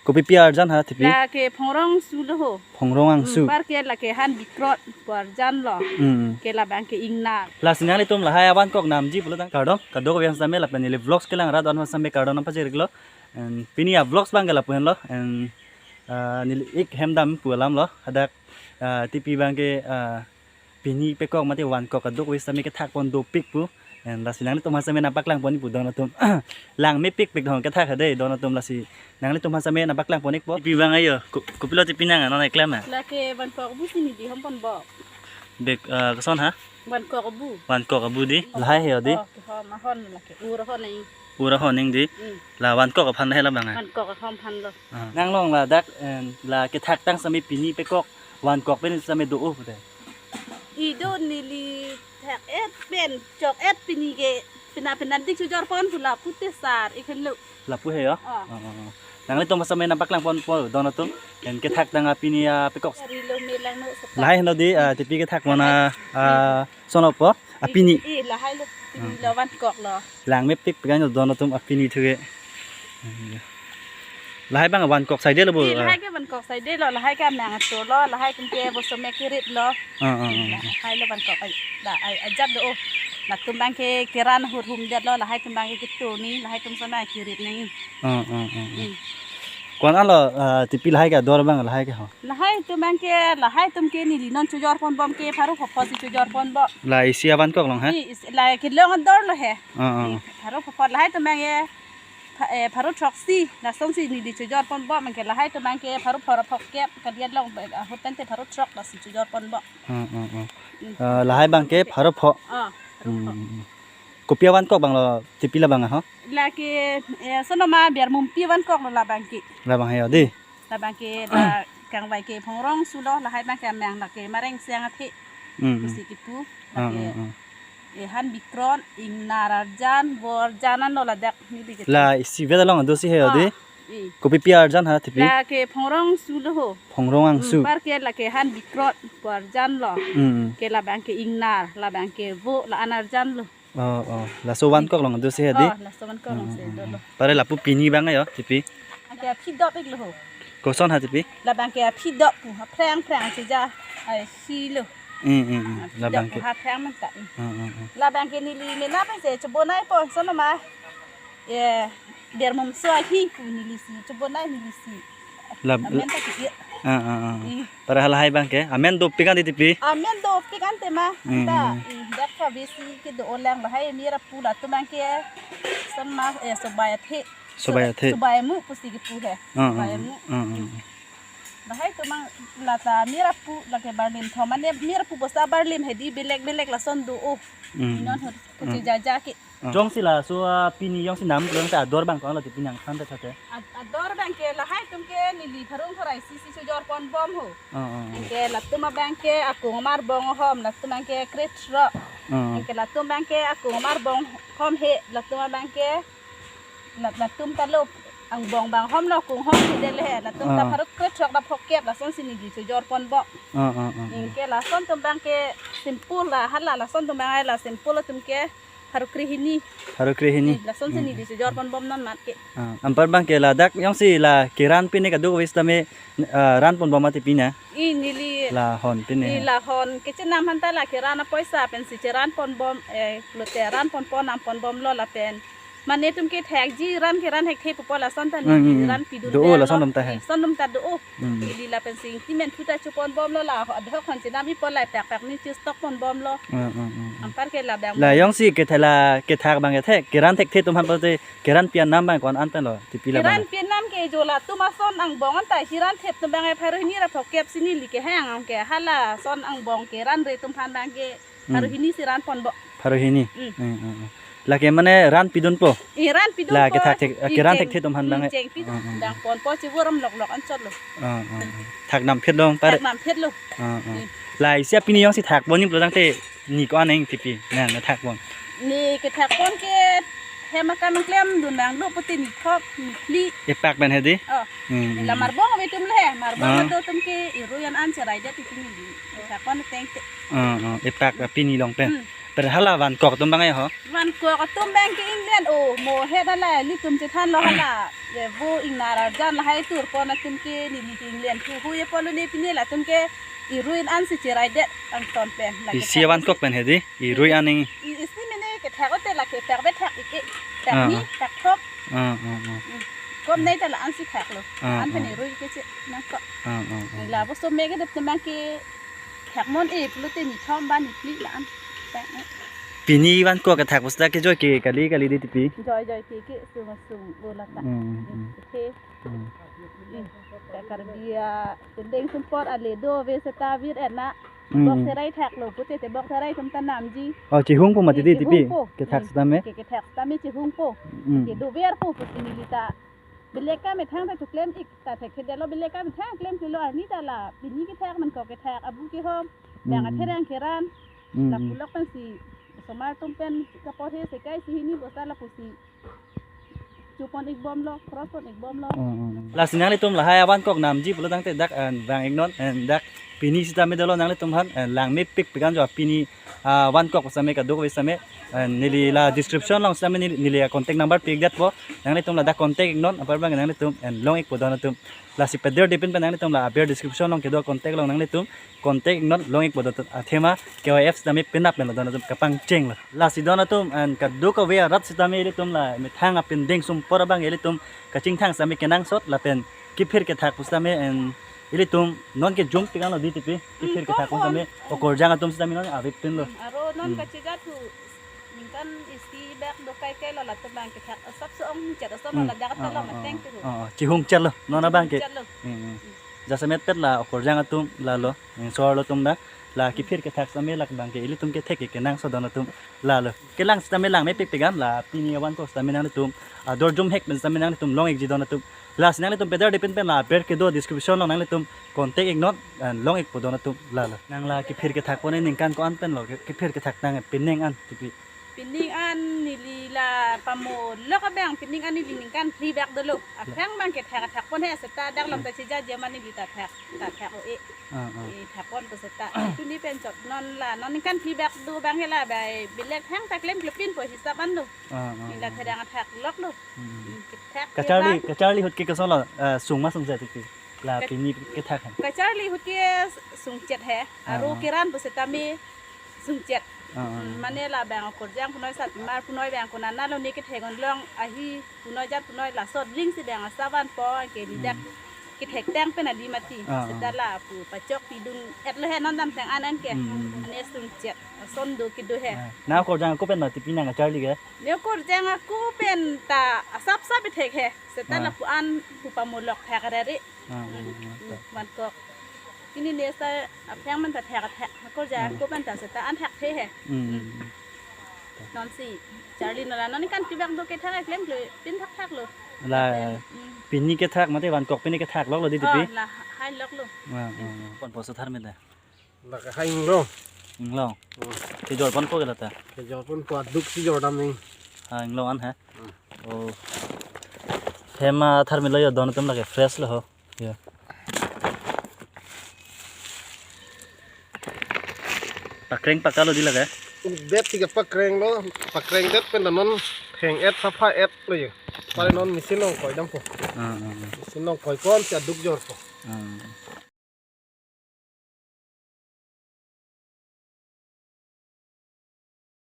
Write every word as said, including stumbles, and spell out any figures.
Kopipi arjan ha tipi? Lake Phongrong Angsu lo ho. Phongrong Angsu. Hmm, par ke lake han bikrot pu arjan lo. Hmm. Ke labang ke ingnar. Lasi nanglitum lahai awan kok namji pulo tang kardom, kadokave aphan sitame lapen neli vlogs kelang rat aphan sitame kardom nangpajir-iklo. And pini a vlogs abang ke lapu henlo. And, ah, neli ik hem dam pu alam lo. Hadak, ah, tipi abang ke, ah, pini pekok mate van kok kadokave sitame kethak pon dopik pu. And lasi nanglitum aphan sitame nangpaklang pon pu don atum. Lang mepik pik dong kethak ha dei don atum lasi. Nanglitum aphan sitame nangpaklang pon-ikpo. Tipi abang ayo, ko-, kopilo tipi nang non eklem a? Lake van kok abu si neli hom ponbom. Bek, ah, koson ha? Van kok abu. Van kok abu dei. Lahai he dei. Oh, kehom ahon lake. Ur ahon nang. Ur ahon nang dei. Hmm. La van kok aphan lahai labang a? Van kok ahom aphan lo. Ah. Nang long ladak, eh, la kethak tang sitame pini pekok van kok pen sitame do-o pute. Ido neli thak-et pen chok-et pini ke pina pina dik chojor pon pu lapu te sar ik henlo. Lapu he yo? Ah. Ah, ah, ah. Nanglitum aphan sitame nangpaklang ponpo don atum. En kethak tang a pini a pekok. Ari lo melang no sepak. Lahai henlo dei, ah, tipi kethak pon a, ah, son lo po. A pini. I, i, lahai lo. Pini lo van kok lo. Lang mepik pik an don atum a pini thu ke. Lahai abang van kok saide lo bo. I, lahai ke van kok saide lo, lahai ke amang atur lo, lahai atum ke boso mek kirit lo. Ah, ah, ah. Lahai lo van kok ai, da ai ajat do-o. Latum abang ke keran hurhum det lo, lahai atum abang ke kitur ni, lahai atum sona kirit ni. Ah, ah, ah, ah. Hmm. Ko-an lo, ah, tipi lahai ke ador abang lahai ke ho? Lahai atum abang ke, lahai atum ke neli non chojor ponbom ke pharo phopho si chojor ponbom. La isi avan kok long ha? I, is-, la kelong ador lo he. Ah, ah. I, pharo phopho lahai atum abang ke pha-, eh, pharo throksi, lason si neli chojor ponbom, abang ke lahai atum abang ke pharo phopho kep, kalian long, eh, ahut pen te pharo throk lasi chojor ponbom. Hmm, hmm, hmm. Hmm. Eh, lahai abang ke pharo pho. Ah, pharo pho. Hmm, hmm, hmm. Kopi avan kok abang lo tipi labang a ho? Lake, eh, sonoma Biar Mumpi avan kok lo labang ke. Labang he yo dei. Labang ke la kangvai ke Phongrong Angsu lo, lahai abang ke amang lake Mareng Siang athe. Hmm, hmm. Pusi kipu, ah, lake, ah, ah. Eh, han bikrot, ingnar arjan, vo arjan an lo ladak neli ke. La isivet along ado si he yo dei. Ah, i. Kopipi arjan ha tipi? Lake Phongrong Angsu lo ho. Phongrong Angsu. Hmm, par ke lake han bikrot pu arjan lo. Hmm, hmm. Ke labang ke ingnar, labang ke vo la-an arjan lo. Oh, oh. Laso van kok long ado si he dei? Oh, laso van kok long si do lo. Hmm, hmm, hmm. Pare lapu pini abang a yo tipi? Lake aphi dop ik lo ho. Koson ha tipi? Labang ke aphi dop pu, aphrang phrang si ja, ai si lo. Hmm, hmm, hmm. Aphi dop pu, labang ke aphrang menta. Hmm, hmm, hmm. Labang ke neli mena pen si chobonai po, sonoma. Eh, Biar Mumso ahi pu neli si, chobonai neli si. Lab-, amen ta ki-ir. Ah, ah, ah. I. Para halahai abang ke, amen dopik an dei tipi? Amen dopik an te ma, hmm, anta, hmm. I, dak ka besi kedo-o lang lahai mira pu latum abang ke, sonma, eh, Sobai athe. Sobai athe. Sobai amu pusi kipu he. Ah, ah, Sobai amu. Ah, ah, ah. Lahai atum abang lata mira pu lake barlim thom ane mira pu bosta barlim he dei belek belek lason do-o. Hmm. Non hot, hmm, kuchi jaja ke. Ah. Jongsi laso, ah, pini jongsi nam pulo tangte ador abang ko-an lo tipi nangthan te thate? Ad-, ador abang ke lahai atum ke neli pharong thorai si si chojor ponbom ho. Ah, ah, ah. Anke latum abang ke akung amar bong hom, latum abang ke krethrok. Ah, ah. Anke latum abang ke akung amar bong hom he, latum abang ke la-, latum ta lo angbong abang hom lo akung hom he det le he, latum ta, ah, pharo krethrok ra phokep lason si neli chojor ponbom. Ah, ah, ah, ah. Anke lason atum abang ke simple la hala, lason atum abang ai la simple atum ke pharo krehini. Pharo krehini. Eh, lason si, hmm, neli chojor ponbom non mat ke. Ah, anpar abang ke ladak jongsi la keran pine kadokave sitame, ah, ran ponbom ma tipi na? I neli. La hon pine. I la hon kechenam aphan ta la keran apoisa pen si cheran ponbom, eh, lote ran ponpon nam ponbom lo lapen. Mane atum ke thekji ran keran thekthe pupo lason ta, hmm, neli, hmm, hmm, ran pidun do-o pe lason lo. Atum ta he. Lason atum ta do-o. Hmm. Neli lapen si ingti men thu ta choponbom lo la, ho, adhok hon chenam ipo la pak pak ni chestok ponbom lo. Hmm, hmm, hmm, hmm. Anpar ke labang. La jongsi kethe la kethak abang kethek, keran thekthe atum aphan pulote keran pi anam abang ko-an pen lo tipi labang? Keran pi anam ke jo latum ason angbong anta hiran thep atum abang ai pharo hini ra phokep si neli kehang, anke hala son angbong keran re atum aphan abang ke pharo, hmm, hini si ran ponbom. Pharo hini. Hmm. Hmm, hmm, hmm. Lake mane ran pidunpo? Eh, ran pidunpo. La kethak thek, eh, keran thekthe atum aphan abang, hmm, eh, cheng pidun. Hmm, hmm, hmm. Dang ponpo chivuram lok lok anchot lo. Hmm, hmm, hmm. Thak nam phet lo pare? Thak nam phet lo. Hmm, hmm. Hmm. La isi a pini jongsi thak pon ni pulo tangte ne ko-an nang tipi nang, nangthak pon? Ne kethak pon ke hem akam klem dun nang lo puti ne thok ne phli. Epak pen he dei? Oh. Hmm, hmm. La marbong ave atum le he, marbong, ah, ave atum ke iru yan an cherai det tipi neli. Kethak pon tangte. Ah, ah, epak a pini along pen. Hmm. Per hala vankok atum abang ya ho. Vankok atum abang ke inglian o mo he hala ilitum chethanlo hala. Ye vo ingnar arjan lahai turpon atum ke neli ke inglian thu hu ye polo ne pini latum ke irui an si cherai det angton pen. Lake isi thak vankok pen hedi, irui aning. I isi mene kethak ote lake thak be thak ike. Thak Ah, ni, ah. Thak thok. Ah, ah, ah. Hmm. Kom nei ta la an si thaklo. Ah, An pen ah. irui ke che nangkok. Ah, ah, ah. La bo so mege dep temang ke thak mon e pulote ni thom ba ni phli la an. Pini vankok kethak pusita ke joike kali kali di tipi. Joike joike ke sung sung bola ta. Hmm, hmm. He. Hmm. Ih, ka Karbi apendeng sumpot ale do ave seta vir-et na. Hmm. Bok therai thaklo pute te bok therai atum ta namji. Oh, chihungpo mati di tipi. Chihungpo. Kethak Hmm. sitame. Ke kethak sitame chihungpo. Hmm. Ke dover po pusi neli ta. Belek kamethang ta thuklem ik ta thekthedetlo, belek kamethang klemklemlo arni ta la pini kethak, vankok kethak, abu kehom, bang Hmm. atherang keran, Hmm. la pulok pensi, osomar atum pen kaporhe sekai si hini bosta lapusi chupon ikbomlo, cross pon ikbomlo. Hmm, hmm, hmm. Lasi nanglitum lahai avankok namji pulo tangte dak, eh, vang iknon, eh, dak pini sitame dolo nanglitum aphan, eh, langmepikpik an jo pini, ah, vankok sitame kadokave sitame, eh, neli la description along sitame neli, neli contact number pi-ikdetpo. Nanglitum ladak contact iknon, apar abang nanglitum, eh, long ikpo don atum. Lasi peder dipin pen nanglitum la aber description along kedo contact along nanglitum contact iknon, long ikpo don atum. Athema K Y F sitame penap melo don atum kapangchenglo. Lasi don atum, eh, kadokave arat sitame ilitum la methang apendeng sumpot abang ilitum kachingthang sitame kenangsot lapen kiphir kethak pusitame, eh, ilitum non ke jumpi kan lo di tipi kiphir Hmm, kethak kom, kom. pusitame okorjang atum sitame non avepinlo. Hmm, aro non Hmm. kachijat thu ningkan isi bak do kai kai lo latum abang kethak asap so ong chat aso Hmm. lo ladak ta lo Ah, ah, mateng ah, tu. ah, ah. Chihung chat lo non abang ke. Chat lo. Hmm, hmm. Hmm. Jasemet pet la okorjang atum lalo. Hmm, so arlo atum dak la kiphir kethak sitame lak abang ke ilitum kethek ke kenangsot don atum lalo. Kelang sitame langmepikpik an la pini avankok sitame nanglitum ador jumhek pen sitame nanglitum long ikji don atum. Lasi nanglitum peder dipin pen la aber kedo description along nanglitum contact iknon, eh, long ikpo don atum lalo. Nang la kiphir kethak pon ningkan ko-an pen lo ke-, kiphir kethak nang pining an tipi. Pining an neli la pamolok abang pining an neli ningkan phli bak dolo. Aphrang abang kethak thak pon he seta dak long ta chija jema neli ta thak ta thak o e. Ah, ah. E thak pon to seta. Tuni pen chot non la non ningkan phli bak do abang he la bai belek thang ta klemklepinpo hisap an lo. Ah, ah, Neli la ah. therang thak loklo. Hmm. Hmm, kethak Kacharli, kethak. kacharli ahut ke kosonlo, eh, sung ma sungjet tipi. La Ka- pini kethak han. Kacharli ahut ke sungjet he. Ah, Aro ah. keran pusitame sungjet. Ah, ah, Hmm, ah. mane la abang okorjang punoi sat mar punoi abang konat nalo ne kethek on long ahi punoi jat punoi laso dling si abang asap vanpo ke didak Hmm. kethek tang pen adi mati. Ah, ah. Seta la pu pachok pidung-etlo he non damtang an an ke. Hmm. Ne sungjet. Ason do kedo he. Ah. Na okorjang ako pen mati pinang kacharli ke? Ne okorjang ako pen ta asap sap ithek he. Seta Ah. lapu an pu pamolok thak rari. Ah, ah, ah, ah. Vankok. Pini ne sa aphrang man ta thak thak. Okorjang Ah. ako pen ta seta an thak the he. Hmm. Non si charli nola non kan phli bak do kethak klemklepin thak thaklo. La Hmm. pini kethak mate vankok pini kethak loklo di tipi. Oh, la hai loklo. Ah, ah, ah. Pon poso tharmeta. Lake hai inglong. Inglong. Hmm. Kejor ponpo ke lata. Kejor ponpo aduk si jor dam ning. Ha inglong an ha. Hmm. Oh. Hem atharmelo yo don atum lake fresh lo ho. Ya. Pakreng pakalo di lake. Det tiga pakreng lo, pakreng det pen non theng-et sapha-et lo yo. Pare non machine along koi dampo. Ah, ah, ah. Machine along koi ponsi aduk jorpo. Ah.